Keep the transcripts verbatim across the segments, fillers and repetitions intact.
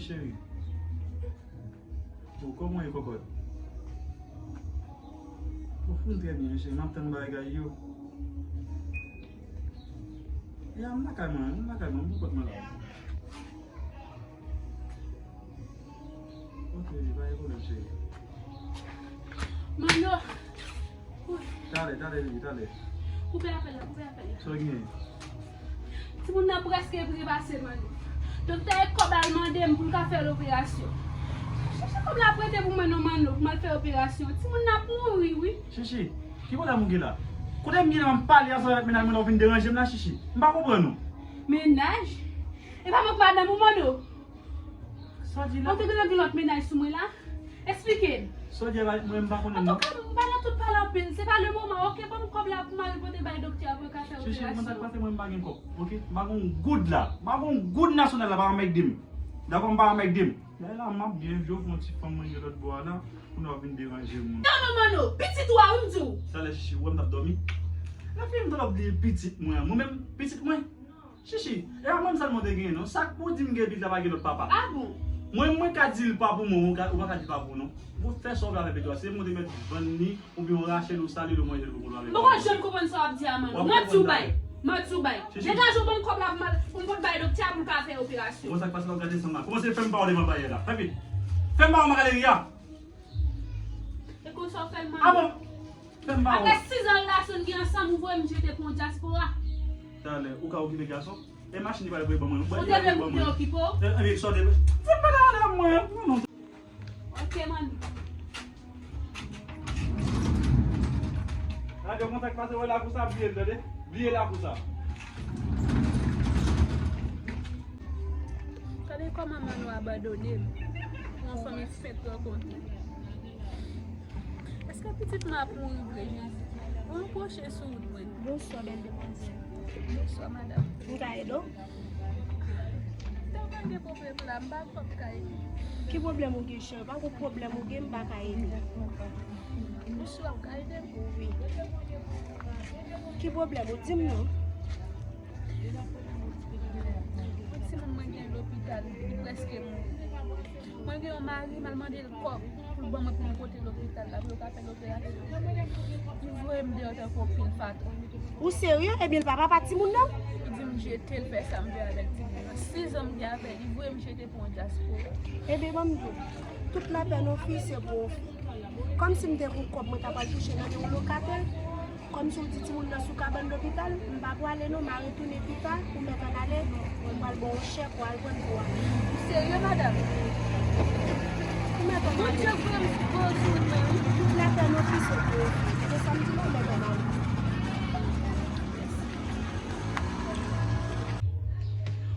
Cheri. Bon, kòman w ye, kòkòt? Bon, m trè byen, cheri. M ap tann bagay yo. Ya, m lakay mwen, m lakay mwen, m pou kont mwen la. Ok, pa gen pwoblèm, cheri. Manno. Talè, talè, bebe, talè. Koupe apèl la, koupe apèl la. Sa w gen? Timoun nan prèske vire pase, Manno. Doktè e kòb la l mande m pou l ka fè l operasyon. Chèche kòb la prete pou mwen non, Manno, pou m al fè operasyon. Timoun nan ap mouri, wi. Chichi, ki pwoblèm ou gen la? Kote m ye la, m ap pale ansanm avèk mennaj mwen la, ou vin deranje m la, Chichi. M pa konprann ou. Mennaj? E pa mwen k madanm ou, Manno? Sa w di la? Ou te gentan gen lòt mennaj sou mwen la? Esplike m. Sa w di a, mwen, m pa konnen non. Antouka, m pa nan tout pale anpil. Se pa le moman, ok? Ban m kòb la pou m al pote bay doktè a pou yo ka fè operasyon. Chichi, ou konn sa k pase, mwen, m pa gen kòb, ok? M pa gen yon goud la. M pa gen yon goud nasyonal la, pa anmègde m. Dakò, m pa anmègde m. Lè la, m ap byen jwe, fè yon ti fanm mwen gen lòt bò a la, pou nou vin deranje moun. Non, non, Manno, pitit ou a, wi, m di w. Talè, Chichi, ou wè m t ap dòmi? Lè fini m t ap di pitit mwen an. Mwen menm, pitit mwen? Chichi, e a mwen sèlman te genyen non. Sa k pou di m gen pitit la pa gen lòt papa? Ah bon? Mwen, mwen ka di l pa pou mwen, ou ka, ou pa ka di l pa pou ou non. Ou fè sa w vle avè pitit la. Se mwen te mèt vann li, oubyen w rache l, ou sale l, ou manje l pou kont ou avèk. M poko janm konprann sa w ap di a, Manno. Manti w bay. Manti w bay. Degaje w ban m kòb la pou m al, pou m pot bay doktè a pou l ka fè operasyon. Bon, sa k pase la, w gade sanm la. Kòmanse fè m pale devan bayè la. Fè vit. Fè m pale Magaleri a. E konsa w fè l, Manno. Ah bon? Fè m ba ou. Apre sizan relasyon n gen ansanm, ou voye m jete pou yon dyaspora. Talè, ou ka okipe gason? E machin li pral voye ban mwen. Ou te vle m okipe w? E, e, sòde. Fout pa la la mwen. Non, non. Ok, manmi. Gade kontak pase wè la pou sa, bliye l, tande. Bliye la pou sa. Gade kòman Manno abandone m. Yon fanmi fenk rankontre. Èske pitit mwen ap mouri vre, Jezi? Mwen pwoche sou wout mwen. Bonswa, bèl demwazèl. Bonswa, madanm. M ka ede w? Tèlman gen pwoblèm la, m pa kwè m ka ede. Ki pwoblèm ou gen, cheri? Pa gen pwoblèm ou gen, m pa ka ede. Bonswa, w ka ede m? Wi. Ki pwoblèm ou? Di m non. Yon timoun mwen gen lopital, li prèske mouri. Mwen gen yon mari, m al mande l kòb pou l ban mwen pou m pote lopital la, pou yo ka fè l operasyon. Li voye m deyò tankou yon pil faton. Ou serye? Ebyen, l pa papa timoun nan? Li di m jete l, fè sa m vle avèk timoun nan. Sizan m gen avè l, li voye m jete pou yon dyaspora. Ebyen, ban m di w, tout lapèn yon fi se pou yon fi. Kòmsi m te gen yon kòb mwen ta pral touche nan men yon lokatè. Kòmsi w di timoun nan sou kabann lopital, m pa pwale non, m a retounen pita, ou mèt ann ale, mwen pral ba w yon chèk, w al pran pou w ale. Ou serye, madanm? Ou mèt ann ale. Bondye voye m sou gwo sou mwen, wi. Tout lapèn yon fi se pou yon fi. Se sa m di la, ou mèt ann ale.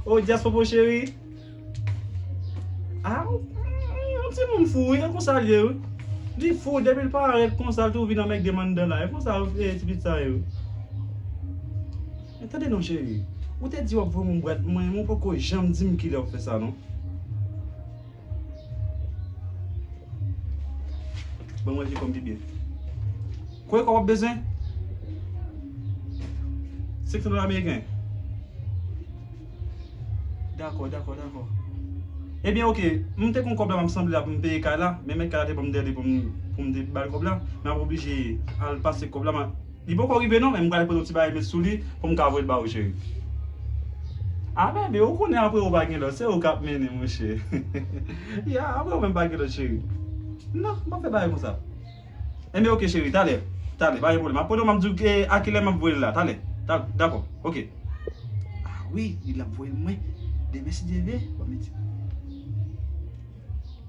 O, Dyas Popo cheri. Ah, yon timoun fou, wi, e konsa l ye, wi. Li fou, depi l parèt konsa, l tou vin anmègde m anndan la. E konsa, e, ti pitit sa ye, wi. Men tande non, cheri. Ou te di w ap voye m yon bwat, mwen, ou poko janm di m kilè w fè sa, non. Ban mwen vye kòm pi byen. Konbyen kòb w ap bezwen? Senk san dola ameriken. Dakò, dakò, dakò. Ebyen, oke, m te kon kòb la, m ap sanble la pou m peye kay la, men mèt kay la te ban m dèle pou m, pou m te ba l kòb la, men ap oblije al pase kòb la, m a, li poko rive non, men m pral pran yon ti bagay met sou li pou m ka voye l ba ou, cheri. A, bebe, ou konnen apre ou pa gen lòt, se ou k ap mennen, monchè. Ya, apre ou menm pa gen lòt, cheri. Non, m p ap fè bagay konsa. Enben, oke, cheri, talè. Talè, pa gen pwoblèm. Apre w, m ap di w ke a kilè m ap voye l la, talè. Ta-, dakò, oke. A wi, li l ap voye l mwen. Demen, si Dye vle, w ap mete.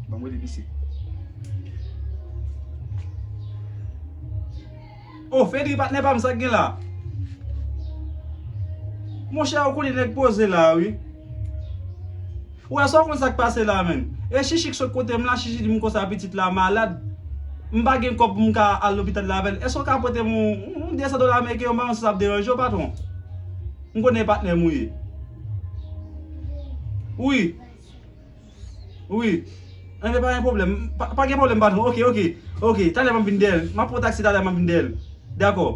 Ban m rele misye. O, Fedri, patnè pa m, sa k gen la? Monchè, ou konnen nèg poze la, wi. Ou wè sa, w konn sa k pase la, menn? E Chichi k sot kote m la, Chichi di m konsa pitit la malad. M pa gen kòb pou m ka al lopital la avè l. Èske w ka prete m yon, yon de san dola ameriken, yon bagay sa ap deranje w, patwon? M konnen e patnè m ou ye. Wi. Wi. Enben, pa gen pwoblèm. Pa, pa gen pwoblèm, patwon. Oke, oke. Oke, talè m ap vin dèyè l. M ap pran taksi talè m ap vin dèyè l. Dakò.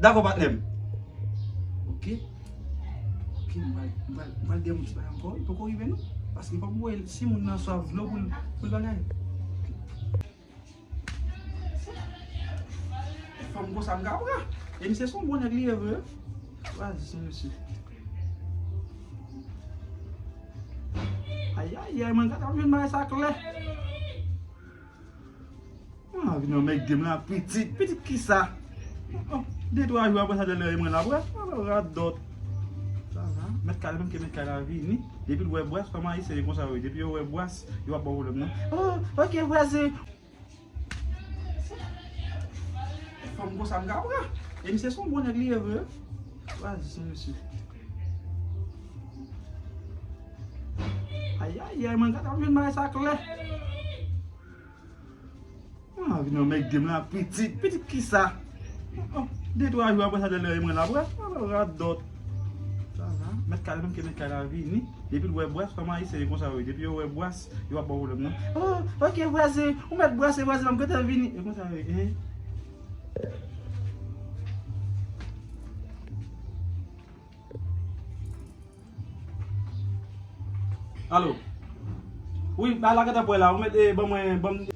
Dakò, patnè m. Oke. Oke, m pral, m pral, m pral dèyè yon ti bagay ankò. Li poko rive, non. Paske fòk m voye, si moun nan swaf dlo pou l, pou l bagay. Fanm konsa m ka pran. E misye se yon bon nèg li ye vre. Vas-y, se mesye. Ayayay, mwen gade ap jwenn bagay sa klè. Mwen anvi nan mèg dem la, pitit. Pitit kisa? Oh, de twa jou apre sa, lè mwen la, bref, radòt. Sa va. Mèt kay la, menm ke mèt kay la vini. Depi l wè bwès, fanm ayisyen yo konsa yo ye. Depi yo wè bwès, yo ap ba w pwoblèm, non? Oh, ok, vwazin. Fanm konsa m ka pran. E misye se yon bon nèg li ye vre. Vas-y, se mesye. Ayayay, mwen gade ap jwenn bagay sa klè. Mwen anvi nan mèg dem la, pitit. Pitit kisa? Oh, de twa jou apre sa, lè mwen la, bref, radòt. Sa va. Mèt kay la, menm ke mèt kay la vini. Depi l wè bwès, fanm ayisyen yo konsa yo ye. Depi yo wè bwès, yo ap ba w pwoblèm, non? Oh, ok, vwazin, ou mèt bwase, vwazin, m ap gentan vini. E konsa yo ye, hein? Alo? Wi, ba la gentan pwè la. Ou mèt, eh, ban mwen, ban m.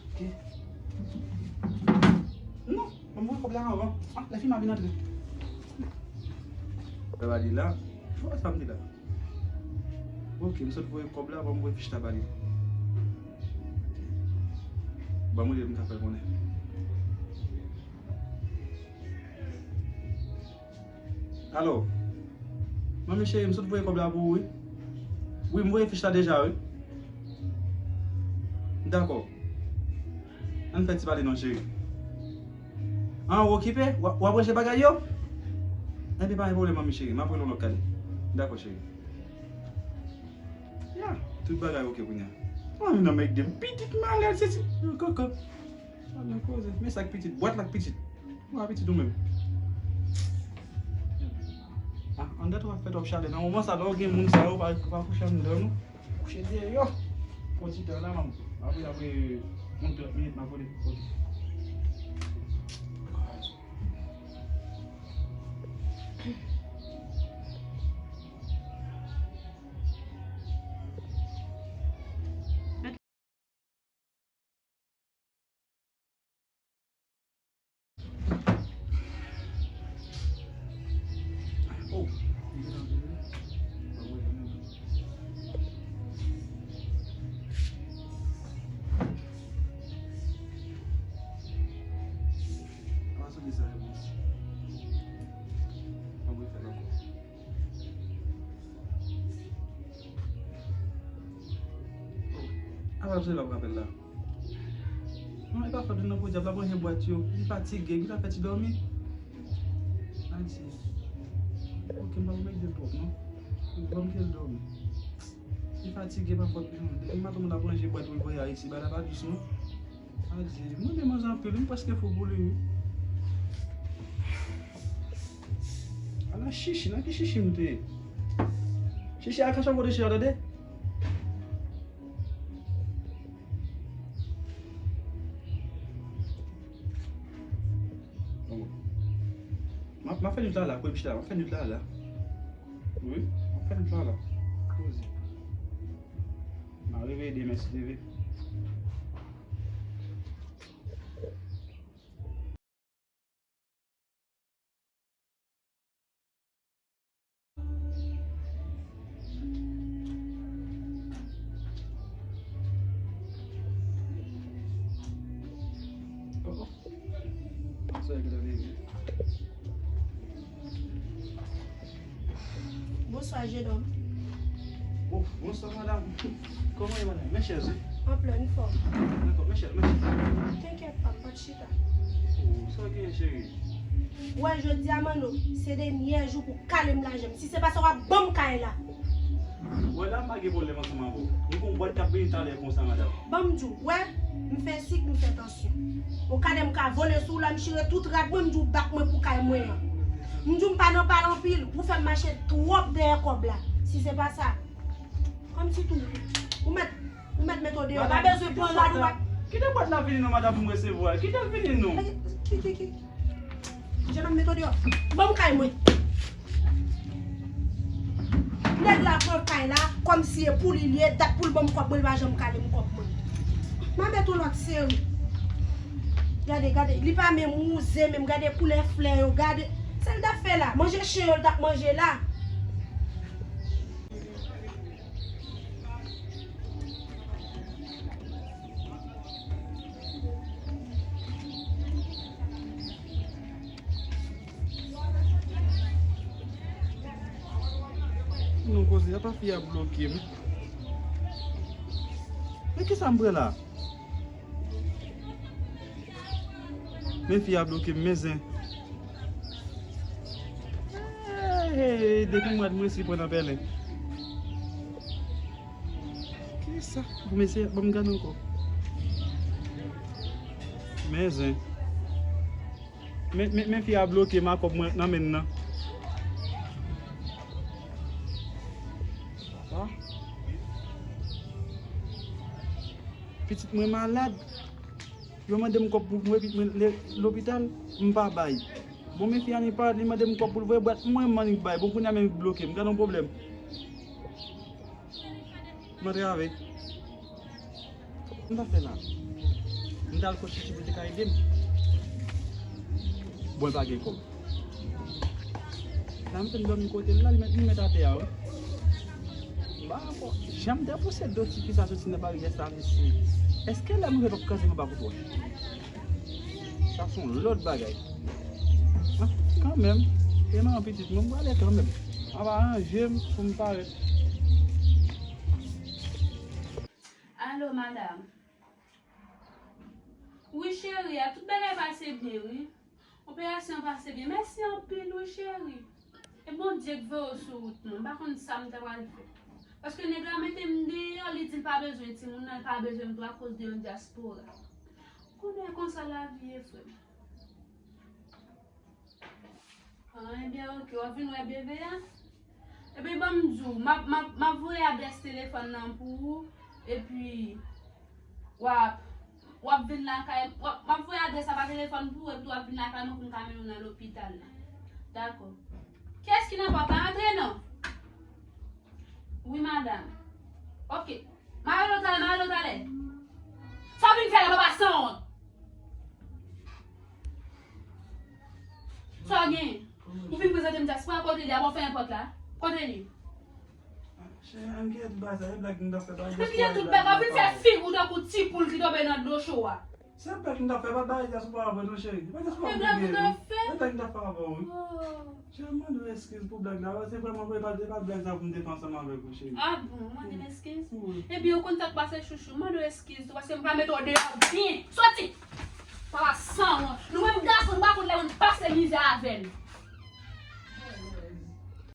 Ok. Non, ban m voye kòb la anvan. Ah, lè fi m a vin antre. Sa va li la? Ou wè sa m di la? Ok, m sot voye kòb la, ban m voye fich la ba li. Ban m wè m ka fè l konnen. Alo? Manmi cheri, m sot voye kòb la pou ou, wi. Wi, m voye fich la deja, wi. Dakò. Ann fè ti pale non, cheri. An, ou okipe? W ap, w ap ranje bagay yo? Enben, pa gen pwoblèm, manmi cheri. M ap rele w lòt kale. Dakò, cheri. Ya, tout bagay oke kounye a. Mwen nan mèg de m pitit malèz, se ti koko. Sa nan koze. Men sa k pitit, bwat la k pitit. Ou pa pitit ou menm. Ah, anndan twò ap fè twòp chalè. Nan moman sa, lè w gen moun sa yo, pa, pa kouche anndan, non. Kouche deyò. Pran ti tan la, manm. Apre, apre, yon trant minit, m ap rele. Ok. Oh. Apa se l ap rapèl la? Non, e pa fòt li non, podyab la manje bwat yo. Li fatige, li ta fè ti dòmi. Adye. Ok, m pa pou mèt de twòp, non. Ban m kite l dòmi. Li fatige, pa fòt li non. Depi maten moun ap ranje bwat pou l voye Ayiti, bagay la pa dous, non. Adye, mwen renmen manzè anpil, m prèske fou pou li, wi. Ala chichi, nan ki chichi m te ye? Chichi a kachòm kote chichi a, tande? M ap, m ap fè nwit la la, kouye pich la, m ap fè nwit la la. Wi, m ap fè nwit la la. Poze. M a reveye demen si Dye vle. Oh, oh. Sa e ki ta vini. Bonswa, jenòm. Oh, bonswa, madanm. Kòman e, madanm? Men chèz, wi. Anplè, anfòm. Dakò, men chèz, men chèz. Tenkèt pa, m p ap chita. Oh, sa w genyen, cheri? Wè, jodi a, Manno, se dènyè jou pou kale m lajè m. Si se pa sa, w ap ban m kay la. Wè, la, m pa gen pwoblèm ansanm avè w. M gon bwat k ap vini talè konsa, madanm. Ban m di w, wè, m fè sik, m fè tansyon. Ou ka de m ka vole sou w la, m chire tout rad mwen, m di w bat mwen pou kay mwen an. M di w m pa nan pale anpil, ou fè m mache twòp dèyè kòb la. Si se pa sa, kòmsi tou, ou mèt, ou mèt mete w deyò, pa bezwen pran rad ou pa. Kite bwat la vini non, madanm, pou m resevwa l. Kite l vini non. Ki, ki, ki? Jenòm, mete w deyò. Ban m kay mwen. Nèg L ap pran kay la, kòmsi e pou li l ye, dat pou l ban m kòb mwen, li pa janm kale m kòb mwen. M a met yon lòt seri. Gade, gade, li pa menm wouze, menm gade koulè flè yo, gade. Sa l t ap fè la? Manje chen yo l t ap manje la. Non, koze, apa fi a bloke m? Men kisa m pran la? Men fi a bloke m, men zen. Hey, hey, depi mwa de mwen si pran nan pèlen. Kisa? Bon, mesye, ban m gade ankò. Men zen. Men, men, men fi a bloke m a kòb mwen nan men l nan. Papa. Pitit mwen malad. Yo mande m kòb pou mwen, pitit mwen le- lopital, m pa bay. Bon, men fi a li pa, li mande m kòb pou l voye bwat, mwen m annik bay. Bon, kounye a menm li bloke m. Gade yon pwoblèm. M antrave. M ta fè la. M ta al kot Chichi pou l te ka ede m. Bon, l pa gen kòb. La m fin dòmi kote l la, li met, li met atè a, wi. M pa ankò janm te pouse do tifi sa soti nan baryè sa, mesye. Èske lè m rive p ap kraze m anba koutwòch? Sa se yon lòt bagay. Ah, kanmenm, e manman pitit mwen, m prale kanmenm. M ap aranje m pou m parèt. Alo, madanm. Wi, cheri, a tout bagay pase byen, wi. Operasyon an pase byen. Mèsi anpil, wi, cheri. E Bondye k voye w sou wout mwen. M pa konn sa m ta pral fè. Paske nèg la mete m deyò, li di l pa bezwen timoun nan, li pa bezwen m tou akoz de yon dyaspora. Konnen konsa lavi ye, frè m. Ah, ebyen, oke, w ap vin wè bebe a? Ebyen, ban m di w, m ap, m ap, m ap voye adrès telefòn nan pou ou, epi w ap, w ap vin lakay, w ap, m ap voye adrès la pa telefòn pou ou, epi w ap vin lakay mwen pou m ka mennen w nan lopital la. Dakò. Kiyès ki nan pòt la? Antre non. Wi, madanm. Oke. M a rele w talè, m a rele w talè. Sa w vin fè la, papa sanwont? Sa w gen? Ou vin prezante m dyaspora, kote li a? Bon, fèmen pòt la. Kote li? Cheri, ann kite tout bagay sa, se blag nou t ap fè, pa dyaspora. Ann kite tout bagay, w vin fè figi w tankou ti poul ki tonbe nan dlo cho a. Se blag nou t ap fè, pa bay dyaspora avè non, cheri. Se pa dyaspora nou te gen, non. Se blag nou t ap fè avè w, wi. Oh. Cheri, m mande w eskiz pou blag la, se vrèman vre, e pa, e pa blag sa pou m te fè ansanm avèk ou, cheri. Ah bon, mande m eskiz? Wi. Ebyen, ou konn sa k pase, chouchou, mande w eskiz tou, paske m ka mete w deyò byen. Soti! Papa sanwont. Nou menm gason, nou pa konn lè moun pase mizè avè n.